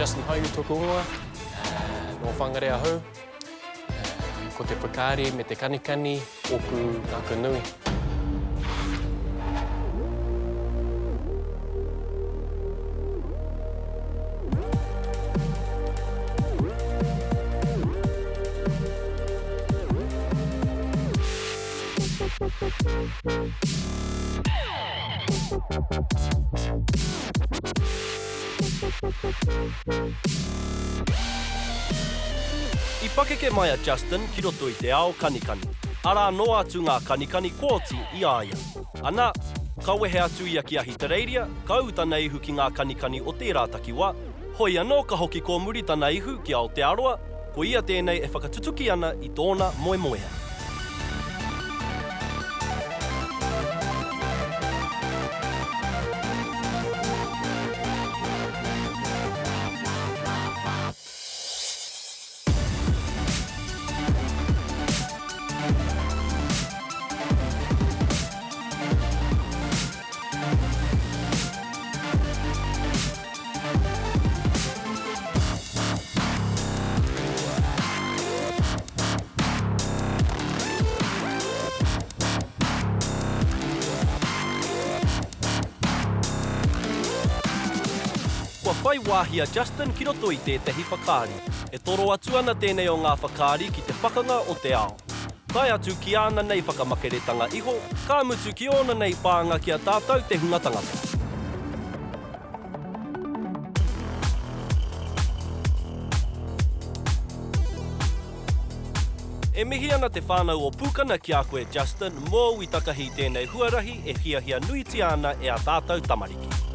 Justin Haiu toku ingoa, nō Whangarei ahau. Ko te whakaari me te kanikani ōku ngākau nui. I pakeke mai a Justin ki roto i te ao kanikani. Arā noa atu ngā kanikani kua oti i a ia. Ana, ka wehe atu ia ki Ahitereiria, ka ū tana ihu ki ngā kanikani o tērā takiwā, hoi anō ka hoki kōmuri tana ihu ki Aotearoa, ko ia tēnei e whakatutuki ana i tōna moemoea. Kua whai wāhi a Justin ki roto i tētahi whakaari. E toro atu ana tēnei o ngā whakaari ki te pakanga o te ao. Tae atu ki āna nei whakamakeretanga iho, ka mutu ki ōna nei pānga ki a tātou te hunga tangata. E mihi ana te whānau o Pūkana ki a koe Justin mōu i takahi i tēnei huarahi e hiahia nuitia ana e ā tātou tamariki.